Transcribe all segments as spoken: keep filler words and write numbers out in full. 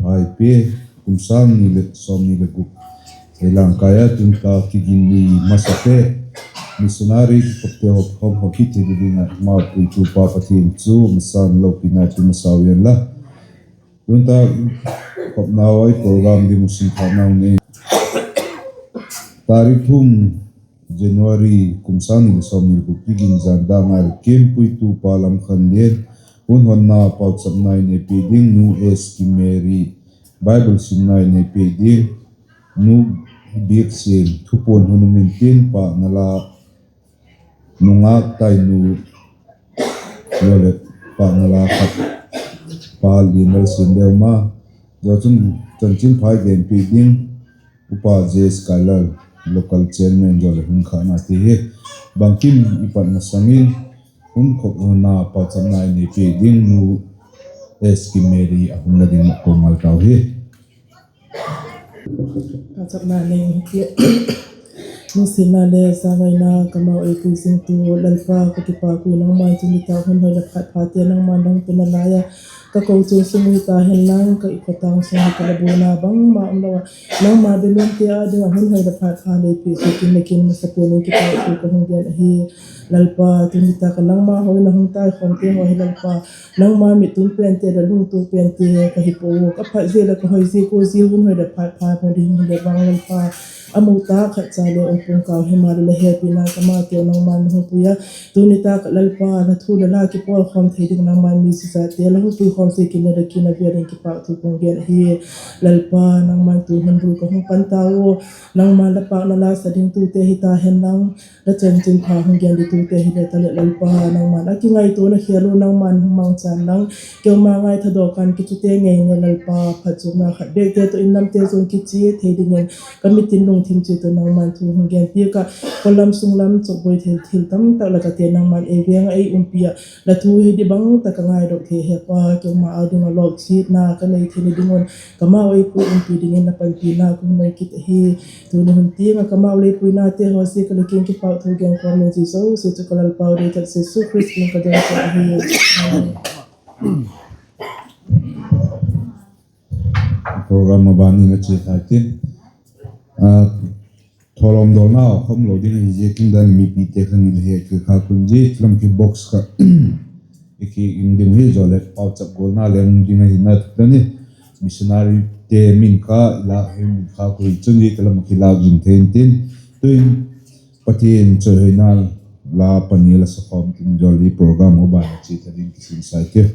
Ai pe, kum sâng ni leh sawmni leh guk, ei langkai a tun ta kigin ni masate, missionary kikhopte haw khawm haw kit thei ding ah ma puitupa Pathian chu masang lopina chu masa u hen la. Tun ta khopnau ai program ding u sim kha nau ni. Tarik thum January kum sâng ni leh sawmni leh guk kigin zan dang a le kim puitupa Lamkhanlian, hun honna pauchapna i nei piak ding Nu S K Mary, Bible simna i nei piak ding Nu Biaksiam, thupuan hun um intin, pâkna la nungak tai nu, leh pâkna la khat pa Lianlalsiam Leuma, zia chun chanchinpha i gen piak ding Upa J S Kailal, local chairman zaw leh hun khâkna ti hi. Bangkim i pat masang in hun khopna pauchapna i nei piak ding Nu S K Mary a hun la ding ma ko ngal tau hi. Pauchapna nei hi. Nungsiatna le zangaina kamau ei pui zingtu Lalpa, ka kipâk ui, nangma chun nitâk hun hoi leh phat phate nangma nang pe nalai a ka kochuam sung ui ta hen lang, ka i khotâng sung hi ka la buaina bangma umlo a, nangma bia nuamte â ding ah hun hoi leh phat pha lei piak thei kin le kin masa pen in kipâk thu ka hung gen ahi. Lalpa, tu nitâk ah nangma hoi in a hung taikhawmte haw hi Lalpa, nangma mittun pente leh lungtuak pente ka hi pua ua, ka phat zia leh ka hoi zia kua zia hun hoi leh phat pha hung ding hile vang Lalpa, a mu ta khat cha le um pung kau, himaleh la hepina ka mateu nangma'n hung pui a, tu nitâk ah Lalpa, la thu leh la kipawlkhawm thei ding nangma'n mi zizate la hung puikhawm sek in le la kiang a vêl in kipâk thu ka hung gen ahi. Lalpa, nangma'n tu hun bul ka hung pan tau a, nangma'n la pâkna la sa dingtute hi ta hen lang, la chanchinpha hung gen dingtute hile ta leh Lalpa, nangma'n a kingaituana khêl u nangma'n hung mangchan lang, keima ngaitha daw kan kichute ngei ne Lalpa, phatchuamna khat bêkte tawh in lamte zong kichiat thei dingin ka mit in lungthim chiat tawh nangma'n thu hung gen piak ah, khawlam sunglam chawkbuai thei thil tamtak lak ah te nangma'n ei veng ah ei umpi ah, la thu hi ding bang tak ka ngaidok thei hepa, keima â ding ah lawkchiatna ka nei theina ding un kamau ei pui umpi dingin la panpina ka hun nai kit ahi. Tuni hun tiang ah kamau lei puinate haw ziak a la kiang kipâk thu gen kawm in, zia zosia chu ka Lalpau dei tak Jesu Khrist min ka don ahi. Program a ban in a chia thai tin, thawlawm dawlna khawm lo ding ahi ziakin dan mipite khan le he kha kun zia lam ki box kha i ki in ding hi zaw leh pauchap gawlna le um ding ahi na tu ni. Missionaryte min kha i lak hi min kha ku hi chun zia lam ki lak zing thei intin, tuin Pathian chawihoina la pani la sakhawm tin zaw leh program u ban a chia tha ding kisingsai tiu.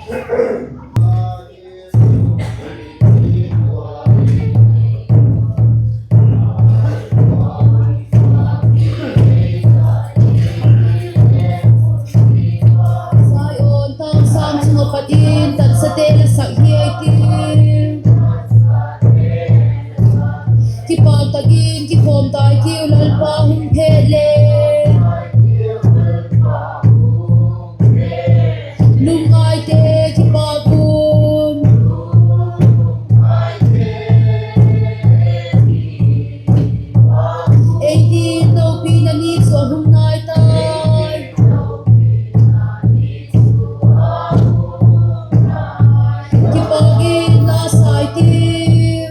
Zion tâng sâng chung ah pat in tatsate la sak hiai ti. Kipâk tak in kikhawm tai tiu, Lalpa hung phet le. Lungngaite kipâk un. Ei ding lopina ni chu a hung nai tai. Kipâk in la sai tiu.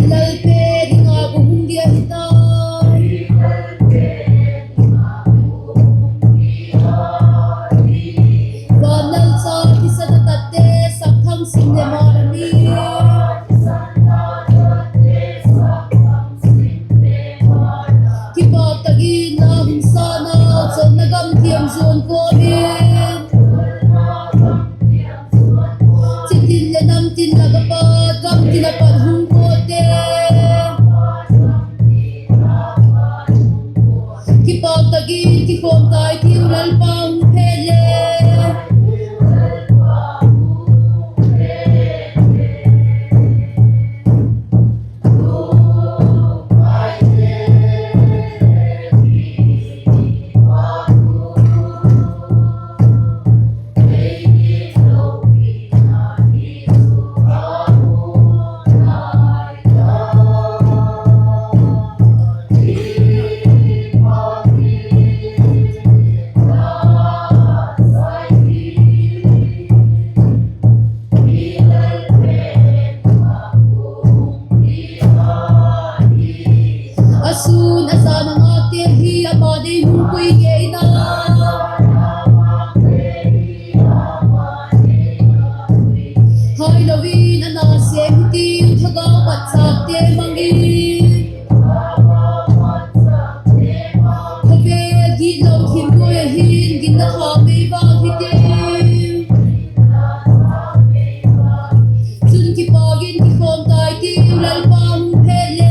Lalpa ding ah bu hung dia hi tai. Van Lalcha thisan a tatte, sakthang sim leh mal a mi. Kipâk tak in la hun sa nau chun na gam thiam zuan kawm in. Chitin leh namtin lak a pat, gamtin a pat hung pawtte. Kipâk tak in kikhawm tai tiu, Lalpa hung phet le. A sûn a zân a ngâkte hi ama nei hung pui ngeina. Hailo in a na sêm hitiu, thagau matchâkte mang in. Khawvel gitlo thim nuai ah hin ginna tha mei vâk hitiu. Chun kipâk in kikhawm tai tiu, Lalpa hung phet le.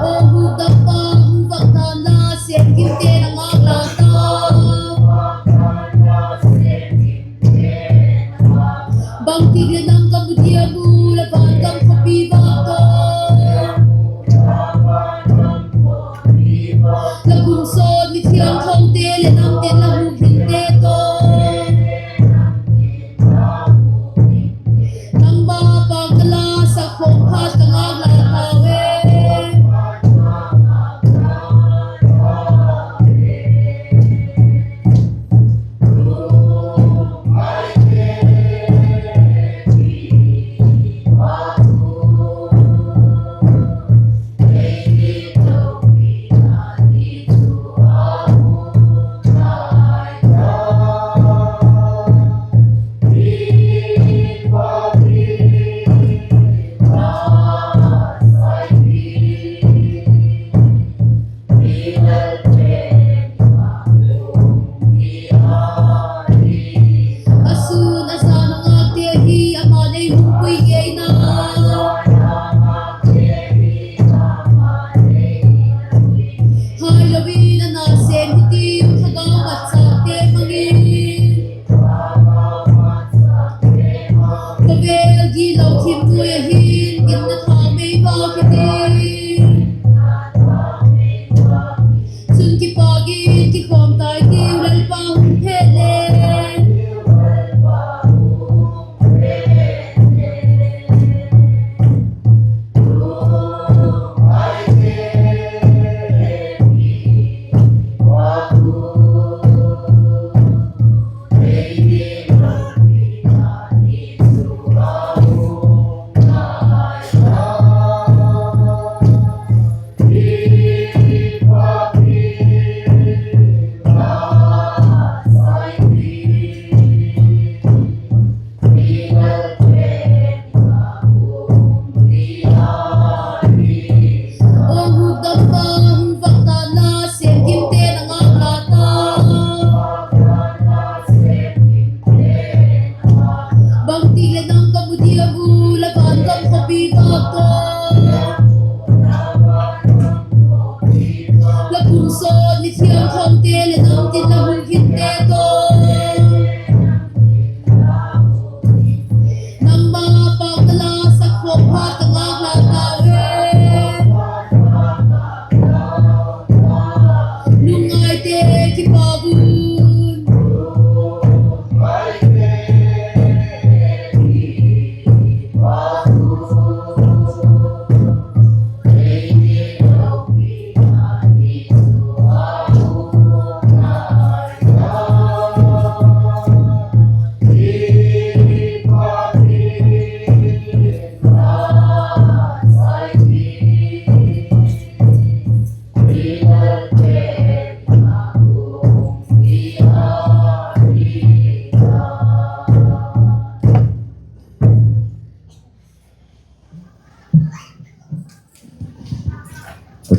Aw hukdampa, hung vak dan la, sêm gimte na ngâk la ta. Bangtik leh nang ka mu diam u, la vangam khawpi vâk tawh. La kum sawt mithiangthote leh namtin la hukdamte tawh. Nangma pâk ka la sak khawm phat ka ngâk la tau e. A sûn a zân a ngâkte hi ama nei hung pui ngeina. Hailo in a na sêm hitiu, thagau matchâkte mang in. Khawvel gitlo thim nuai ah hin ginna tha mei vâk hitiu. Chun kipâk in kikhawm tai tiu, Lalpa hung phet le.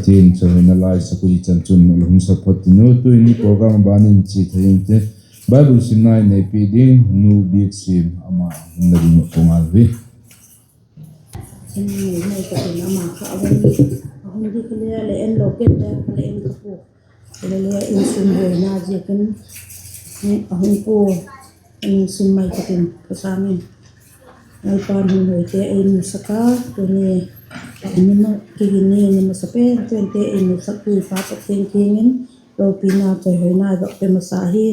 Pathian chawihoina la i sak uh i chan chun a la hun sak phot tin u, tu'hin i program a ban in chia thei ing te. Bible simna i neipi ding Nu Biaksiam ama hun la ding uh ka ngal hi. Ama kha a hun, a hun di kha le le en lo ken le kha le en ka pu. Kha le le insung buaina ziakin a hun pu, insung mai ka tin ka sâng in. Lalpa'n hun huaite ei musak a, tuni a ni ma, kigin ni, ni masa pen pente ei musak pi Pa tawh thiangthiang in lopina chawihoina i vak pe masa hi.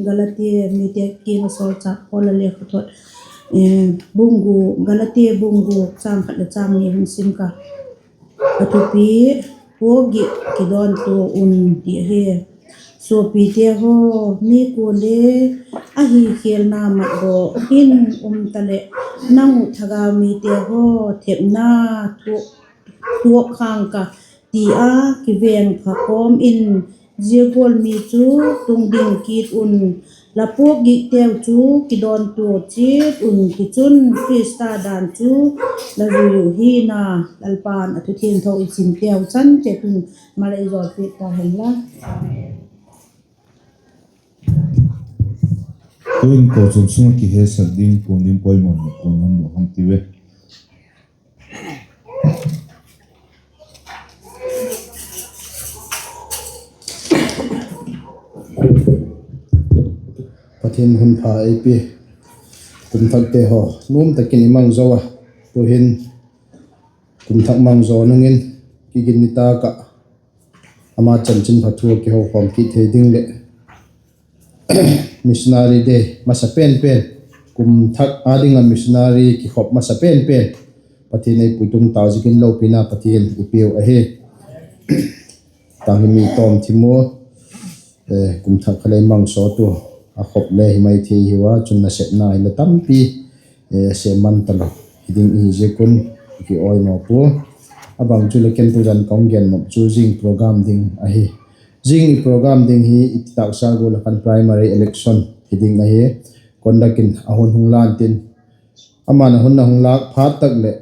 Galatia mite kiang a sawlchâk Paul a lekhathot bung gu, Galatia bung gu châng khat leh châng ni hun sim ka. A thupi, puakgik kidawntua un ti ahi. Suapite haw, mi kuale a hi khialna mat daw in um taleh, nang uh thagau mite haw thepna tuak khang ka, ti a kiveng pha kawm in, zia gual mi chu tung ding kit un, la puakgikteu chu kidawntua chiat un, tichun Khrista dan chu la zui uh hina. Lalpa'n a thu thiangtho i simteu chan chiat un mal ei zawlpiak ta hen la. Tu'in kochuam sung ah kihesak ding, kuan ding poimaw, kuan hon lo hang ti ve. Pathian hun pha ei pia, kum thakte haw nuam tak in i mang zo a, tu'hin kum thak mang zaw nung in, kigin nitâk ah ama chanchinpha thu a kihokhawm kit thei ding leh missionary day masa pen pen, kum thak â ding ah missionary kikhop masa pen pen Pathian ei puitung tau ziakin lopina Pathian i piau ahi. Tang hi mi tawm thim u, kum thak kha le i mang sawt u, a khop le hi mai thei hiu a, chun nasepna hi le tampi sêm man talo hi ding i hi ziak un i kiawimaw pua. A bang chu le ken tuzan ka hung gen nop chu zing program ding ahi. Zing i program ding hi i tâksa gual ah khan primary election hi ding ahi. Conduct in a hun hung la intin, ama'n a hun a hung lâk phat tak leh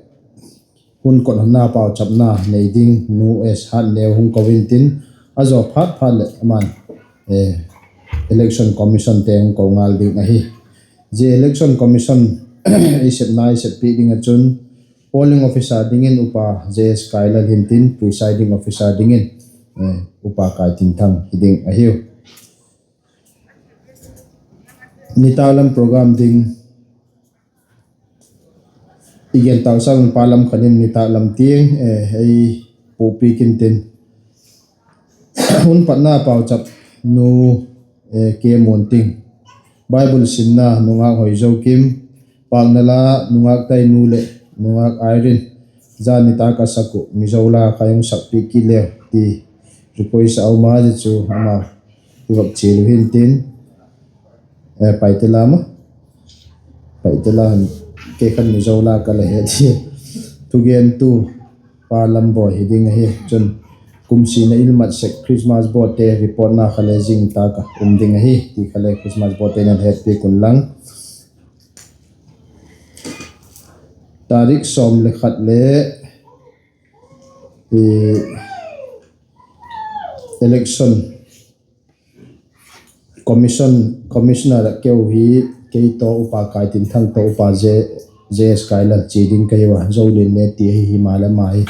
hun kot honna pauchapna nei ding Nu S. Hatneu hung ko intin, a zaw phat phat leh ama'n Election Commissionte hung ko ngal ding ahi. Zia Election Commission i sepna i seppi ding ah chun polling officer dingin Upa J S Kailal hintin, presiding officer dingin Upa Kaitinthang hi ding ahiu. Nitâk lam program ding i gen tâksa un pa lam khan in nitâk lam tiang ei puakpiak intin, hun patna pauchap Nu K. Muanting, Bible simna Nu Ngâkhoizokim, pâkna la Nu Ngâktainu leh Nu Ngâk Irene, zan nitâk a sak uh Mizo la kha hung sakpiak kit leu ti request a um a, zia chu ama i vak chial uh hintin, Paite la ma, Paite la, kei khan Mizo la ka la het hi. Thugentu pa Lambawi hi ding ahi. Chun kum sina ilmat sek Christmas board te reportna kha le zing tâk ah um ding ahi ti kha le Christmas board te'n a la hetpiak unlang, tarik sawm le khat le election commission, commissioner ah keu hi kei tawh Upa Kaitinthang tawh Upa J S Kailal chia ding ka hiu a, Zolian le ti ahi, himaleh ama hi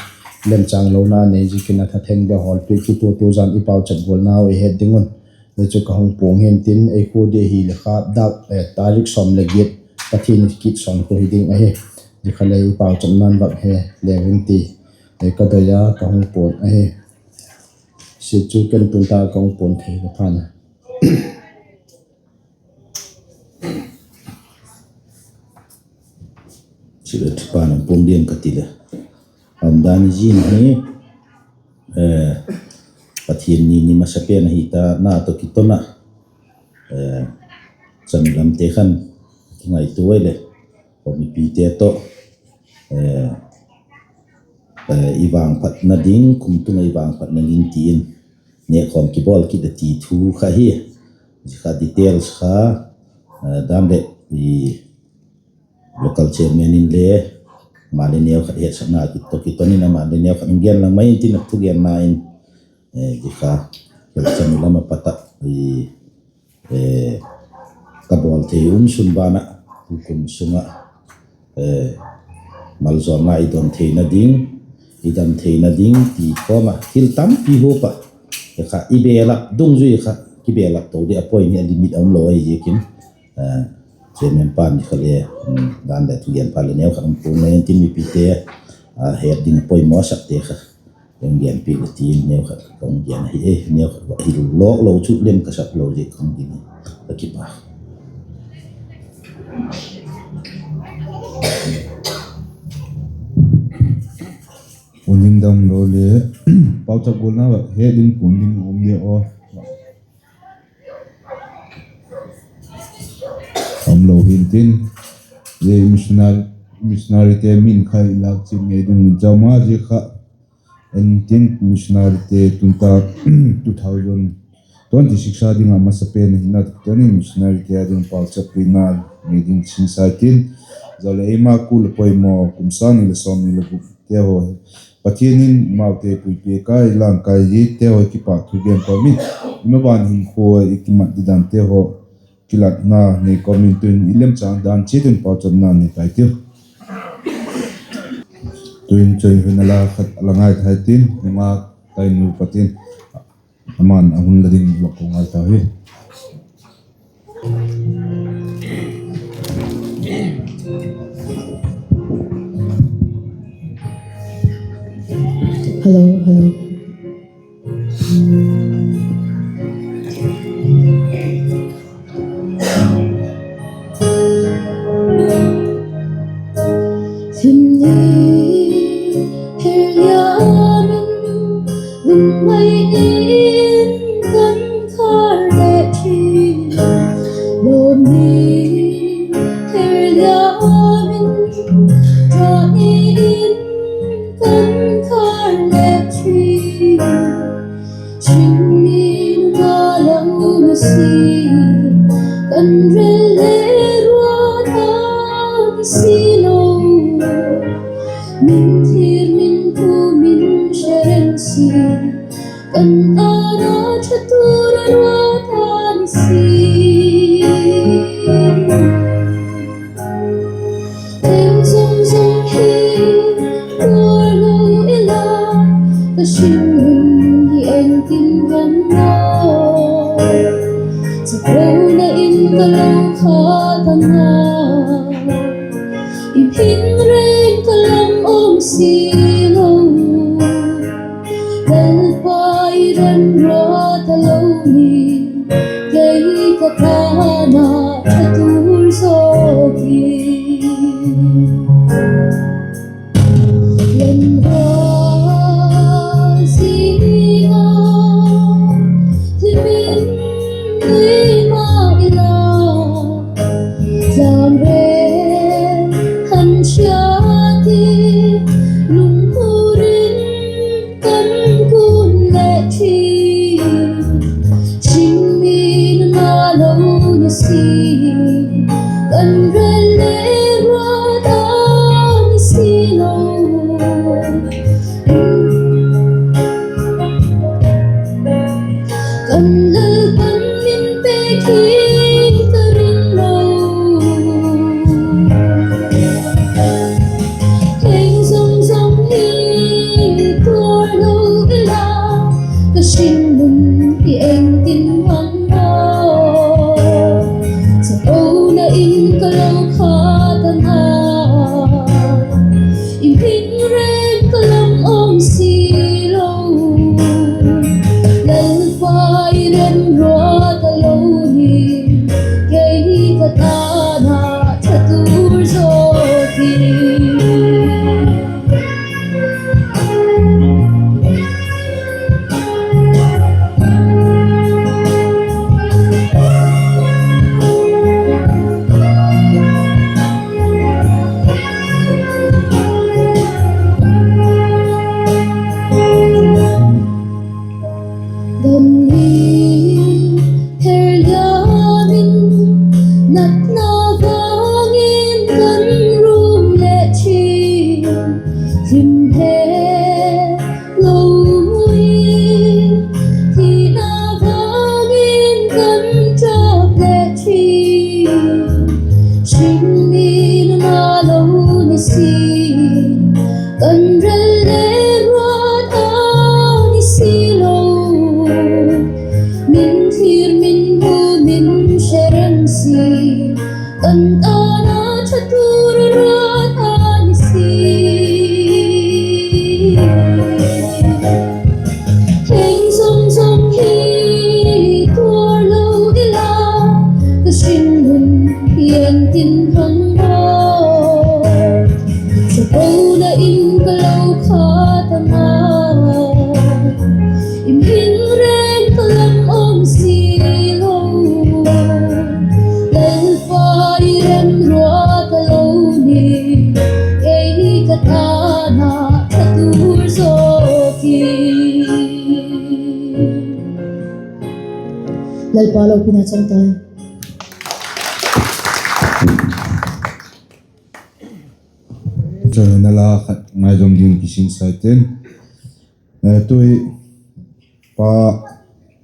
lemchâng lona nei ziakin a thatheng deu hawlpiak kitua tu zan i pauchap gualnau i het ding un, zia chu ka hung puang hintin, ei khua di ahileh kha dak tarik sawm leh giat Pathian kit sawn khu hi ding ahi. Zia kha le i pauchapna'n vak he leu in ti ka doi a ka hung puang ahi. Zia chu ken tun ta ka hung puang thei ka phan a. Chule thupa nang puang diam ka ti le, a umdan zing hi Pathian ni, ni masa pen ahi ta na tawh kiton a, changlamte khan kingaitua leh, mipite tawh i vangphatna ding, kumtung ah i vangphatna ding ti in nêkkhawm kibawl kit a ti thu kha hi. Zia kha details kha dan leh local chairman in le Ama le neu khat hetsakna kit tawh kiton in ama le neu khat hung gen lang mai intin, a thugenna in, zia kha, khelchanu lam a pat ah, ka bawl thei um sun ban ah, tukum sung ah, maljawlna i don theina ding, i dam theina ding ti kawm ah thil tampi huap ah, zia kha i belap dungzui kha, kibelap to di a point hi a limit a um lo ahi ziakin, chairman pa'n zia kha le, dan leh thugen pha le neu khat hung puang le intin mipite, het ding poimaw sakte kha, hung genpiak le tin neu khat ka hung gen ahi e, neu khat va hil lawk lo chu lem ka sak lo ziak ka hung ding hi, ka kipâk. Puan ding dam lo le, pauchap gualna va het ding puan ding um le aw. Um lo hintin, zia missionary, missionaryte min kha i lâk chiat ngei ding in chama zia kha, entin missionaryte tun ta two thousand twenty six a ding ah masapen hina tak tuni missionaryte a ding pauchapna ngei ding chi'n sai tin, zaw leh eima kul a poimaw kum sâng ni leh sawmni leh gukte haw, Pathian in amaute puipiak a i langkai hite haw kipâk thu gen kawm in, i maban hinkhua i kimat didante haw kilatna nei kawm in tun i lemchâng dan chiat in pauchapna nei tai tiu. Tuin chawi hun a la khat a la ngai thei tin, nungak tainu pa tin, ama'n a hun la ding vak ko ngai ta hi. Hello, hello. Thim ni her liam in, lum mai in kan khar leh thi. Lawm ni her liam in, ṭha ni in kan khar leh thi. Ching ni nunau na si, kan rel le ruat a ni si lo. Min thir min pu min seren si, kan ana ṭha tur a ruat a ni si. Eng zong zong hi tuar lo i la, ka sim hi eng tin vang lo. Chakona in ka lo kha ta na, i hminreng ka lam um si lo. Lalpa i remruat a lo ni, kei ka tan a ṭha tur zawk hi. Lemruat zing a, hlimin nui ma i la, zan re han chia ti, lungkhur in kan kun le thi. Ching ni nunau na si, kan rel le ruat a ni si lo. Kan Lalpa'n min pek hi ka ring lo. Eng zong zong hi tuar lo i la, ka sim lung hi eng tin vang lo. Chakona in ka lo kha ta na, i hminreng ka lam um si lo. Lalpa i remruat a lo ni, kei ka tan a ṭha tur zawk hi. Dam ni her liam in, natna vang in kan rum le thi. si, kan tana thatu ra ta ni si. Heng zong zong hi tuar lo dila, ka sin hun hian tin hang bo. Sa ko na in ka lo kha ta ma, in hing reng ka lam om si lo. Lalpa i rem rua ka lo ni, ei ka tana ka tur zo ki. Lalpa lopina chang tai. Chawina la khat ngaidam ding kisin sai ten. Eh, tui pa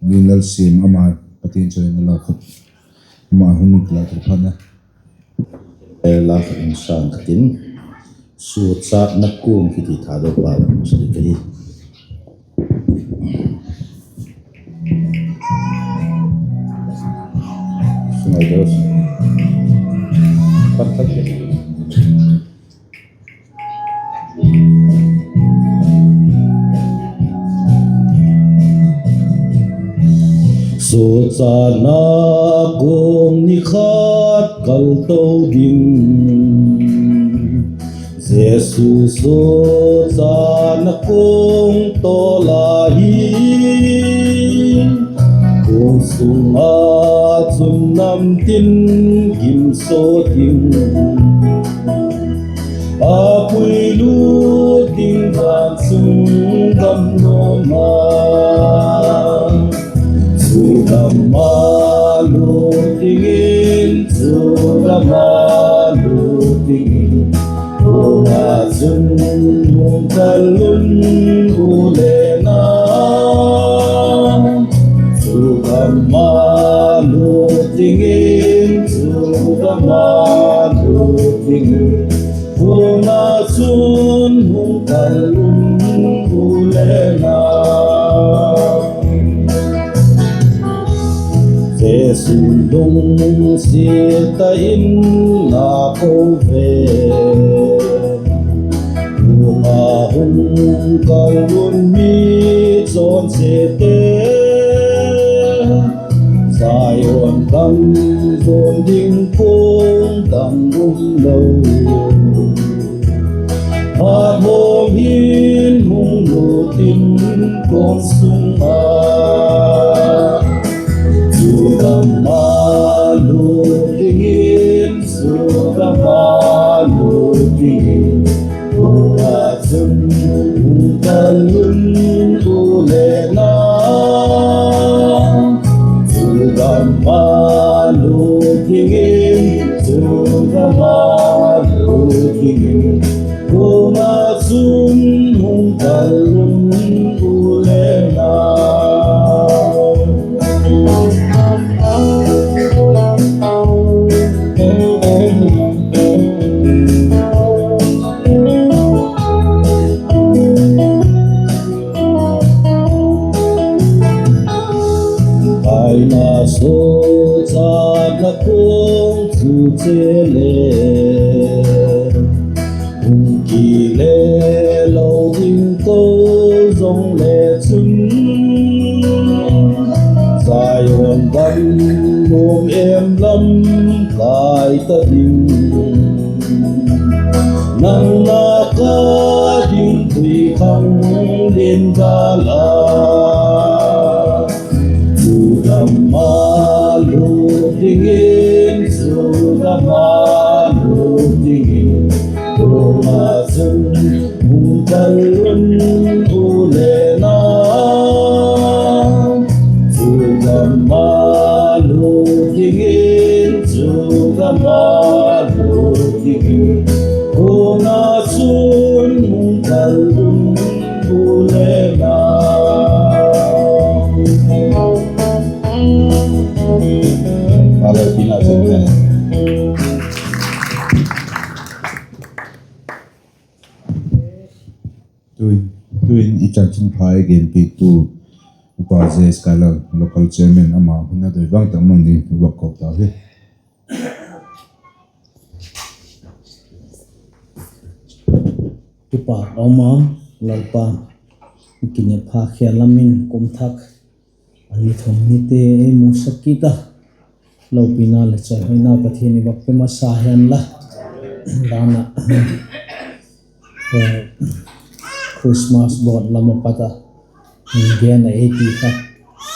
Linlal Sim ama Pathian chawina la khat ama hun la thupha na. Eh, la khat in sang khat in, Suchatna Kuang kiti Thadou pa la mu sek ka hi. Suchatna kuang ni khat kal to ding. Jesu suchatna kuang tawla hi, kuang sung ah chun nam tin gim sawt ding. A pui lut ding van sung gam nuam a, chu gam ah lut dingin, chu gam ah lut dingin, kuang ah chun hung kal un u le nau. Chu gam ah lut dingin, chu gam ah lut dingin, kuang ah chun hung kal un u le nau. Jesu'n lungsiat ta in na ko ve, kuang ah hung kal un mi chawnsete. Zion gam zuan ding kuang dang um lo, phat hawm hin hung lut in kuang sung ah. Chu gam ah lut dingin, chu gam ah lut dingin, kuang ah chun hung kal un u le nau. Chu gam ah lut dingin, chu gam ah lut dingin, kuang ah chun hung kal un u le nau. Aina suchatna kuang chu che le, hung kile lo ding ko zong le chun, Zion gam nuam em lam kai ta ding. Nang nak a ding tui khang lin gal a, chu gam ah lut dingin, chu gam ah lut dingin, kuang ah chun hung kal un u le nau. Chu gam ah lut dingin, chu gam ah lut dingin, kuang ah chun hung kal un u le nau. Tuin, tuin i chanchinpha ei genpitu Upa J S Kailal, local chairman, ama hun a doi bang tak mang ding i va ko ta hi. Kipak a um a, Lalpa, kinepha khel lam in kum thak a ni thum nite ei musak kit a, lopina leh chawihoina Pathian i vak pe masa hen la. Dan ah, Christmas bawt lam a pat a, gen a ei ti kha,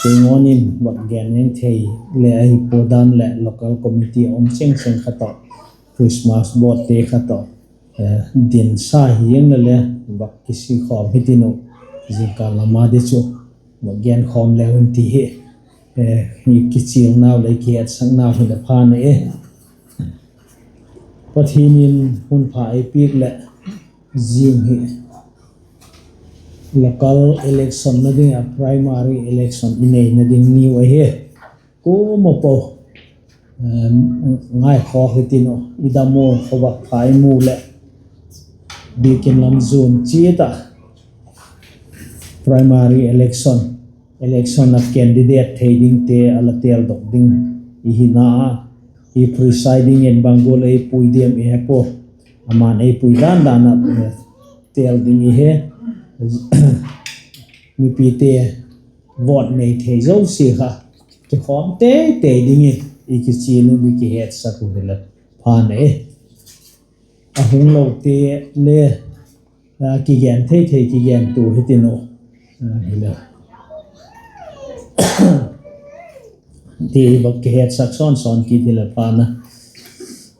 kei ngawn in vak gen eng thei le ahi pua dan leh local committee a um cheng cheng kha tawh, Christmas bawtte kha tawh, din sa hi eng le le, vak kisikhawm hitin uh, zingkal lam a di chu vak genkhawm leu in ti hi, kichialnau leh kihetsaknau hi le phan e. Pathian in hun pha ei piak leh, zing hi local election na ding ah primary election i neina ding niu ahi. Kuama po ngaikhawk hitin uh, i dam u, khawvak pha i mu leh, biakin lam zuan chiat ah primary election, election ah candidate thei dingte a la teldok ding i hina a, i presiding in bang gual ei pui diam i he pua, ama'n ei pui dan dan ah tel ding i he. Mipite vote nei thei zosia kha kikhawm teitei dingin i kichial uh, i kihetsak uh hi le phan e. A hung lote le kigen thei thei kigentua hitin uh, hile ti vak kihetsak sawn sawn kit hi le phan a.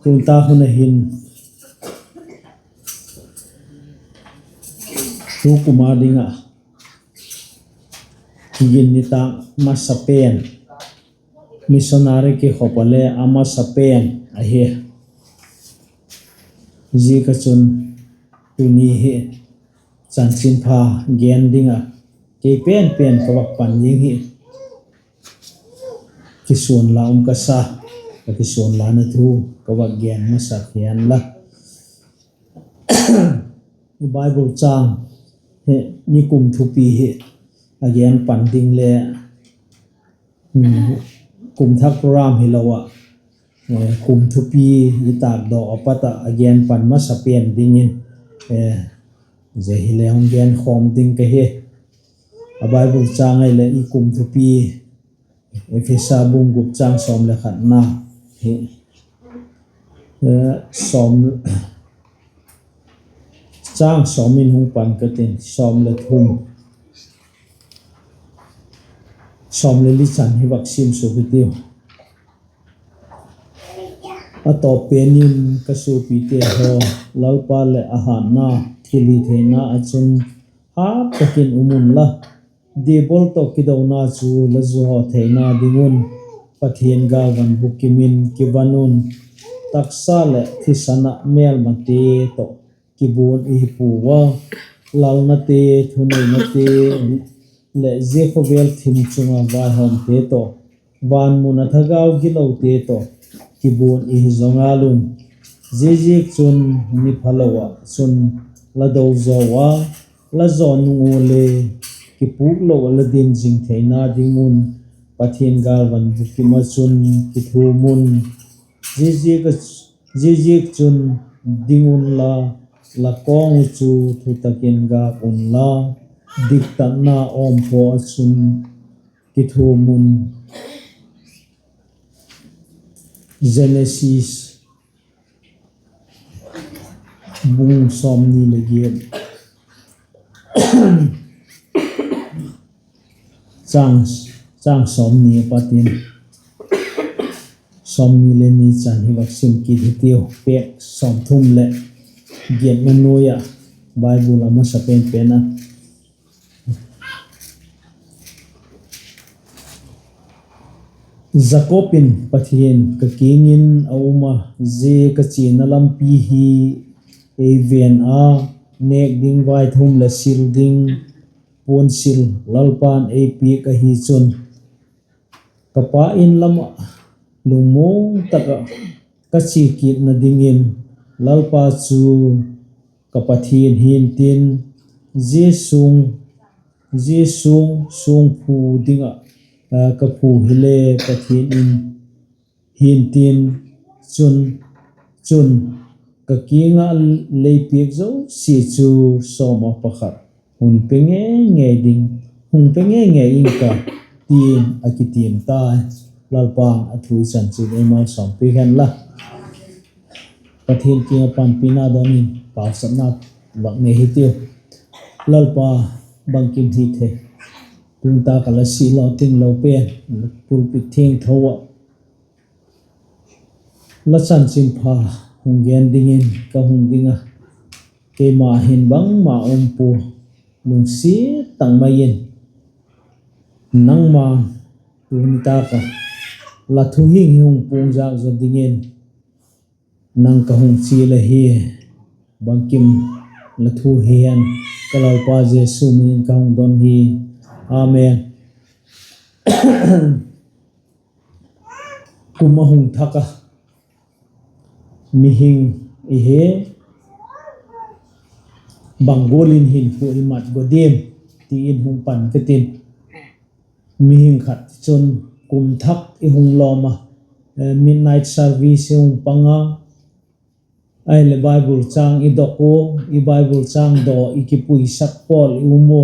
Tun tak hun a hin, tukum a ding ah kigin nitâk masa pen, missionary kikhop a le a masa pen ahi. Ziak ah chun tuni hi chanchinpha gen ding ah kei pen pen ka vak pan ding hi, kisuanla um ka sa, ka kisuanlana thu ka vak gen masak hian la. Bible châng hi, nikum thupi hi a gen pan ding le, kum thak program hilo ah, kum thupi i tâkdawk a pat ah a gen pan masa pen dingin, zia hi le hung genkhawm ding ka hi. A Bible châng ahileh i kum thupi, Ephesa bung gup châng sawm le khatna hi, châng sawm in hung pan ka tin, sawm le thum, sawm le li chan hi vak sim suk hitiu. A tawp pen in, ka suapite haw, Lalpa leh a hâtna thilhitheina ah chun hât tak in um unla, diabol tawh kidona chu la zuhaw theina ding un, Pathian gâlvan bukim in kivan un. Taksa leh thisan ah mêlmate tawh kibuan i hi puau a, lalnate, thuneinate leh zia khawvel thim chung ah vaihawmte tawh, van mun a thagau gilote tawh kibuan i hi zaw ngal un. Ziaziakchun, mi phalo ah chun la do zaw a, la zaw nung ua le kipûk lo ah la dim zing theina ding un, Pathian gâlvan bukim ah chun kithum un. Ziaziakchun, ding unla, la kawng uh chu thutak in gâk unla, diktatna awmpaw ah chun kithum un. Genesis bung sawmni leh giat, châng sawmni a pat in sawmni leh ni chan hi vak sim kit hitiu. Pêk sawmthum leh giatna nuai ah, Bible a masa pen pen a, Jakob in, Pathian ka kiang in a um a, zia ka chiana lampi hi ei ven a, nêk ding vaithum leh sil ding puansil Lalpa'n ei piak ahi chun, ka pa In lam ah lungmuang tak ah ka chia kitna dingin Lalpa chu ka Pathian hi'ntin, zia suang, zia suang, suangphu ding ah ka phu hile Pathian In hi'ntin, chun, chun Ka kiang ah lei piak zosia chu sawm ah pakhat hun pe ngei ngei ding, hung pe ngei ngei ing ka, ti'n a kitiam tai. Lalpa'n a thu chanchin ei malsawmpiak hen la. Pathian kiang ah panpina don in pauchapna vak nei hitiu. Lalpa, bangkim hithei, tun tak ah la si law tinglo pen pulpit thiangtho ah la chanchinpha hung gen dingin ka hung ding a, keima hin bangma um pua, lungsiat tak mai in nangma tuni tak ah la thu hing hi hung puangzak zaw dingin nang ka hung chial ahi. Bangkim la thu hi hen, ka Lalpa Jesu min in ka hung don hi. Amen. Kum a hung thak a, mihing i hi, bang gual in hinkhua i mat go diam, ti in hung pan ka tin. Mihing khat chun kum thak i hung lawm a, midnight service i hung pang a, ahileh Bible châng i dok u, i Bible châng daw i kipuisak pawl i um u,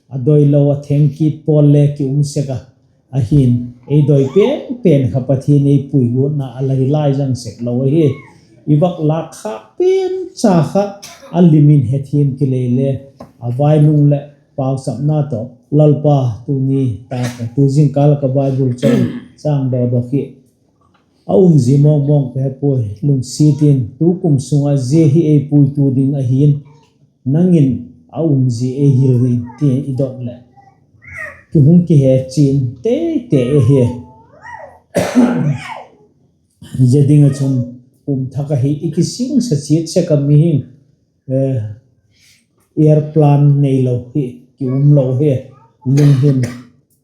a doilo a theng kit pawl le ki um sek a, ahi'n, ei doi pen pen kha Pathian ei pui guatna a la hi lai zang sek lo ahi. I vak lâk khâk pen cha kha a lim in hethiam kilei le, a vainung leh pauchapna tawh Lalpa tuni tak ah tu zingkal ah ka Bible châng, châng daw dok hi a umzia mawngmawng ka he puai, lungsiat in tu kum sung ah zia hi ei puitu ding ahi'n, nang in a umzia ei hil in ti i dot leh ki hung kihe chian tei tei ahi. Zia ding ah chun kum thak ahi i kisingsa chiat sek a, mihing, airplane neilo hi ki um lo hi, lunghin,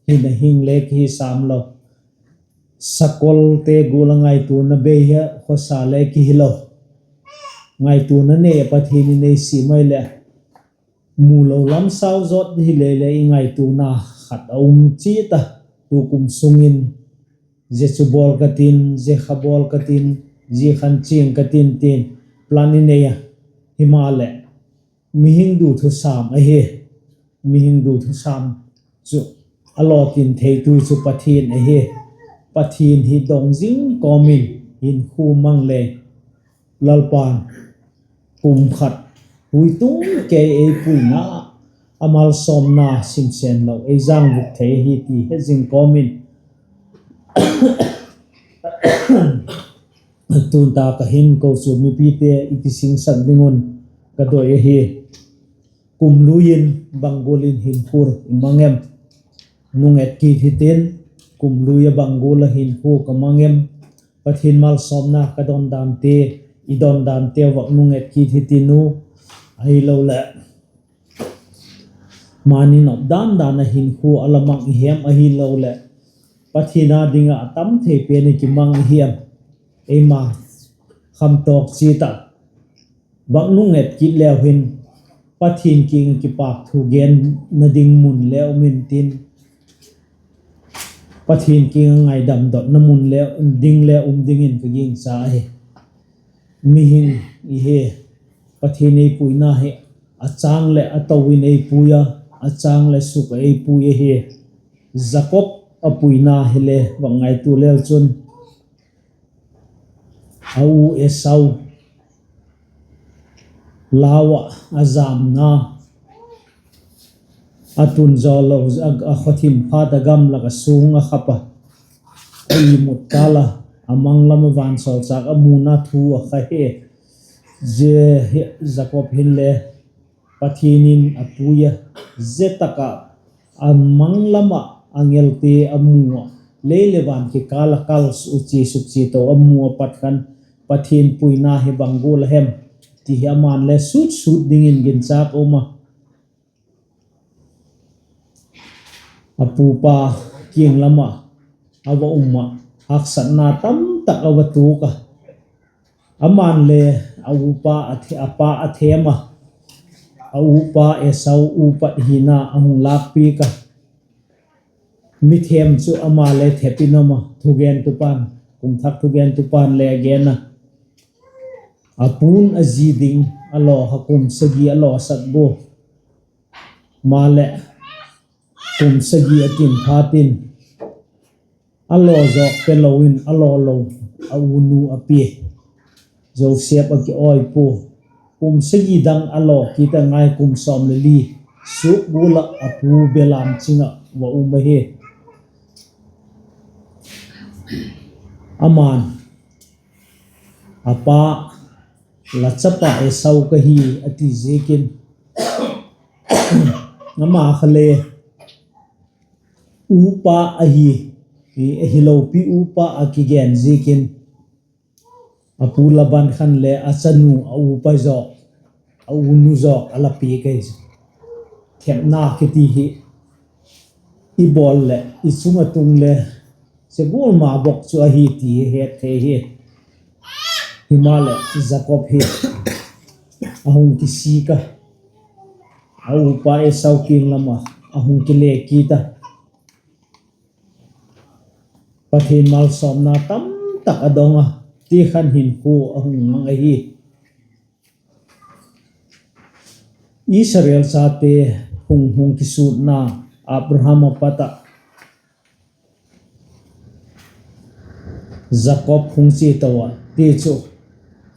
hin a hing le ki hi sâm lo. Sakolte gual a ngaituana bei hi khawsa le ki hilo. Ngaituana nei a Pathian in ei siam ai leh, mu lo lam sau zawt hile le i ngaituana khat a um chiat a, tu kum sung in zia chu bawl ka tin, zia kha bawl ka tin, zia khan chiang ka tin tin, plan i nei a. Himaleh, mihing du thusam ahi. Mihing du thusam chu a lawtin theitu chu Pathian ahi. Pathian hi dong zing kawm in hinkhua mang le, Lalpa'n kum khat hui tung kei ei puina, a malsawmna simsen lo ei zang vuk thei ahi ti he zing kawm in, tun tak ah hin kochuam mipite i kisingsak ding un ka doi ahi. Kum lui in bang gual in hinkhua i mang em? Nung et kit hitin, kum lui ah bang gual ah hinkhua ka mang em? Pathian malsawmna ka don dante, i don danteu vak nung et kit hitin u. Ahiloleh, mani nop dan dan ah hinkhua a la mang i hem? Ahiloleh, Pathian â ding ah a tam thei pen i kimang i hem? Eima khamtawk chiat ah vak nung et kit leu hin, Pathian kiang ah kipâk thu genna ding mun le um intin, Pathian kiang ah ngaidam dotna mun le ding le um dingin ka gingcha ahi. Mihing i hi, Pathian ei puina hi a châng leh a to in ei pui a, a châng leh suk ah ei pui ahi. Jakob a puina hile vak ngaitua leu chun, a u Esau lau ah a jamna, a tun zaw lo, a khawthim phat a gamlak ah sung a khap a, a imut kâl a, a mang lam ah vansawlchâk a muna thu a kha hi. Zia Jakob hinle Pathian in a pui a, zia tak ah a mang lam ah angelte a mu a, lei leh van kikâl ah kal u chia suk chia to a mu a pat khan, Pathian puina hi bang gual a hem ti hi ama'n le sut sut dingin ginchâk um a, a pupa kiang lam ah a va um ah, haksatna tamtak a va tuak a, ama'n le a upa a the-, a pa a thêm a, a upa Esau upat hina a hung lâkpiak a, mi thêm chu ama le thep in um a, thugentupa'n, kum thak thugentupa'n le a gen a, A pu'n a zi ding a law kha kum sagi a lawsak ua, maleh kum sagi a tin phat in a law zawk pe lo in a law lo a unu a pia. Joseph a kiawi pua. Kum sagi dang a law kit a ngai, kum sawm leh li suk gual ah a pu belam ching ah va um ahi. Ama'n, a pa, la chapa Esau ka hi, a ti ziakin, ama kha le upa ahi, ahi lopi upa a kigen ziakin, a pu Laban khan le a chanu a upa zawk, a unu zawk a la piak ahi. Thepna kiti hi i bawl leh i chung a tung le, zia gual ma bawk chu ahi ti het thei hi. Himaleh Jakob hi a hung kisik a, a upa Esau kiang lam ah a hung kile kit a. Pathian malsawmna tamtak a dong a, ti khan hinkhua a hung mang ahi. Israel chate hung, hung kisûtna Abraham a pat ah Jakob hung chia to a, ti chu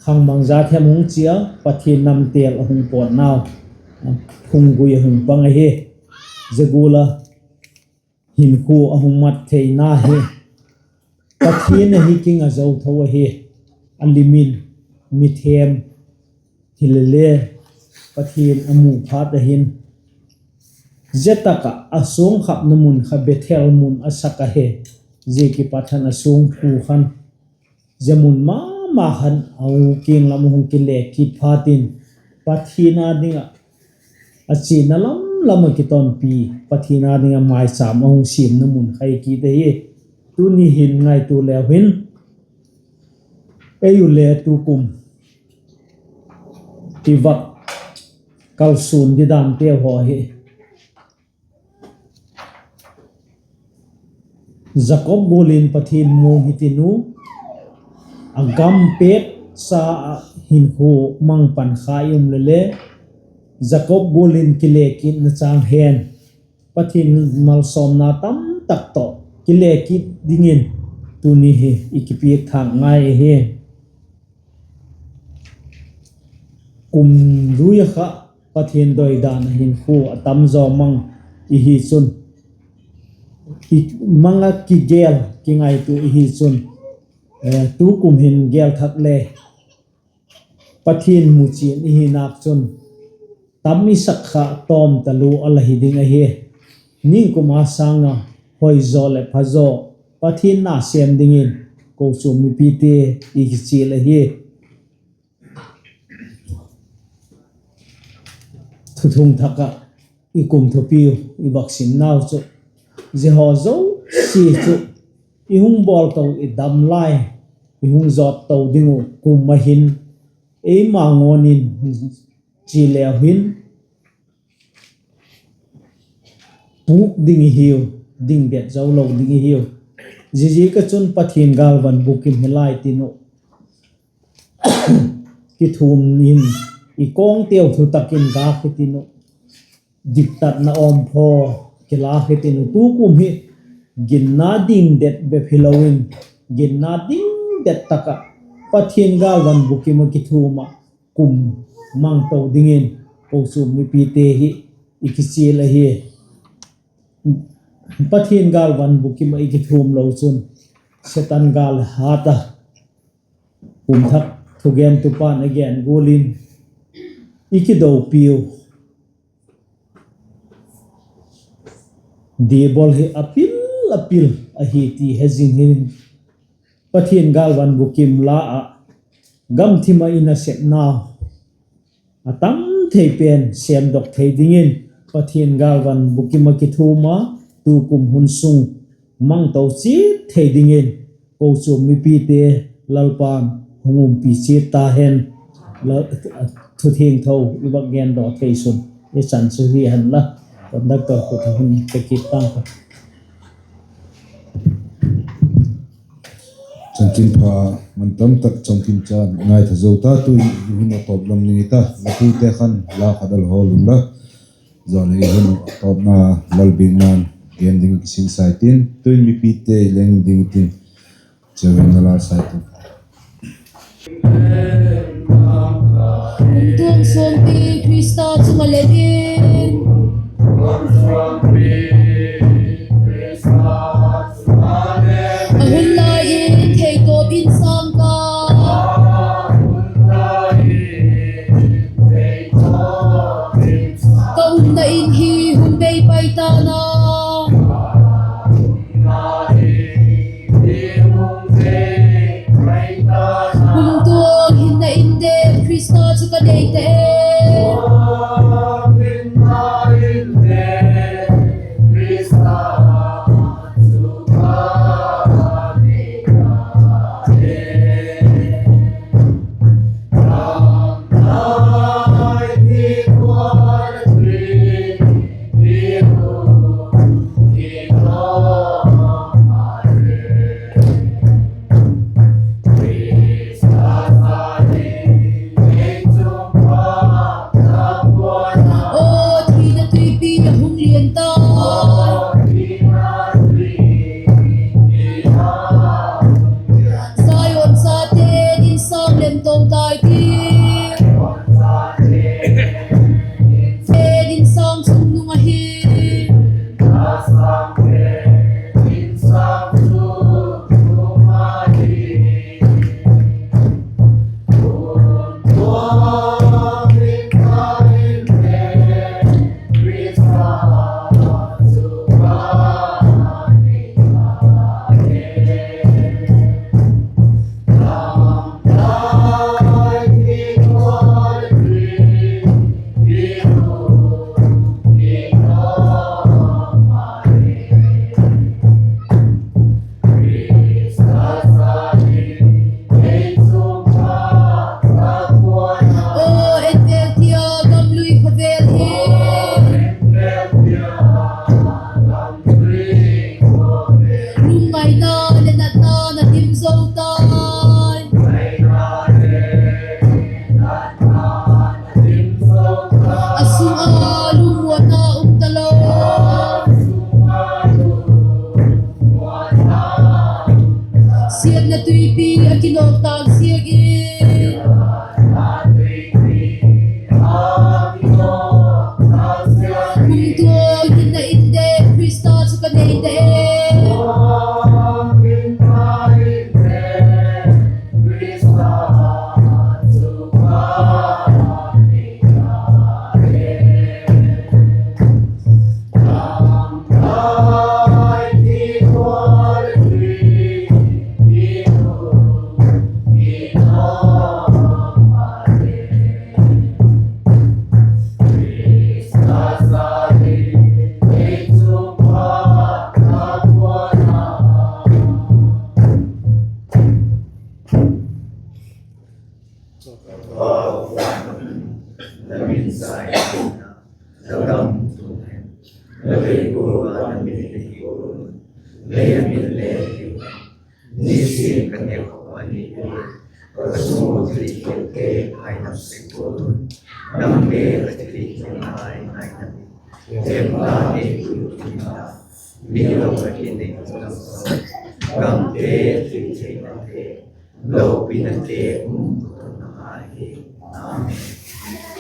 khangmang jat hem hung chia, Pathian namtêl a hung pawtnau, hung gui a hung pang ahi. Zia gual a hinkhua a hung mat theina hi Pathian ahi kiang a zo tho ahi. A lim in mithem hile le, Pathian a mu phat ahin, zia tak ah a suangkhapna mun kha Bethel mun a sak ahi. Zia kipat khan a suangphu khan zia mun ma ma khan a u kiang lam hung kile kit phat in, Pathian â ding ah a chiana lam lam ah kitonpi, Pathian â ding ah maichâm a hung siamna mun kha hi kit ahi. Tuni hin ngaitua leu hin, ei u le tukum i vak kalsuan didanteu haw hi Jakob gual in Pathian muang hitin u, a gam pêtsa ah hinkhua mang pan kha i um le le, Jakob gual in kile kitna châng hen, Pathian malsawmna tamtak tawh kile kit dingin tuni hi i kipiak thâk ngai ahi. Kum lui a kha Pathian doidan a hinkhua a tam zaw mang i hi chun, i mang ah kigel kingaitua i hi chun, tukum hin gel thak le Pathian muchian i hi nâk chun, tam i sak kha tawm talua a la hi ding ahi. Ningkum a sâng a hoi zaw leh pha zaw Pathian na sêm dingin kochuam mipite i kichial ahi. Thuthung thak ah i kum thupiu i vak simnau chu, zia haw zosia chu i hung bawl to, i dam lai, i hung zawt to ding uh kum ahin, eima ngawn in chia leu hin pûk ding i hiu, dingdet zo lo ding i hiu. Ziaziak ah chun Pathian gâlvan bukim hi lai tin uh, kithum in i kawngteu thutak in gâk hitin uh, diktatna awmphaw kilâk hitin uh, tukum hi ginna dingdet bep hilo in, ginna dingdet tak ah Pathian gâlvan bukim ah kithum ah kum mang to dingin kochuam mipite hi i kichial ahi. Pathian gâlvan bukim ah i kithum lo chun Setan gâl hat a, kum thak thugentupa'n a gen gual in i kidopiu Diabol hi a pil a pil ahi ti he zing hin, Pathian gâlvan bukim la ah gamthim ah i nasepnau a tam thei pen sêmdok thei dingin, Pathian gâlvan bukim ah kithum a, tukum hun sung mang to chiat thei dingin kochuam mipite Lalpa'n hung umpi chiat ta hen. Thuthiangtho i vak gendaw thei sun i chan chu hi hen la, conductor khut a hun pe kit tang ka. Chanchinpha man tam tak chawmkim cha ngaitha zo ta, tu'hin hun a tawp lam ning i ta, la pute khan la khat a la hawl unla, zia leh hun a tawpna Lalbiakna'n gen ding a kisinsa i tin, tu'in mipite leng ding i tin, Chairman na la sa i tin. Kumtuang suangpi Khrista chung ah lem in, a hun lai in theitawp in sâng ka, ka umna In hi hun bei pai ta'n a. Kumtuang hinna In dep Khrista chu ka nei ta e. Aw thina tuipi a hung lian tai, Zion chate'n insâng lem to tai ti, te'n insâng chungnung ahi. Aw en vel tia gam lui khawvel hi, lungngaina leh natna'n a dim zo tai. A sung ah lungmuanna um talo, siatna tuipi a kinawk tâk ziakin. Kumtuang hinna In dep Khrista chu ka nei ta e. Nisin ka neu khawp a ni, ka chung ua thilhitheite ngainat sek gual un. Nang le ka thilhitheinate ngainat in, themna neitu in la, mi lo ka hi nei gual un. Gamte, thilhitheinate, lopinate um talo ngai hi. Amen.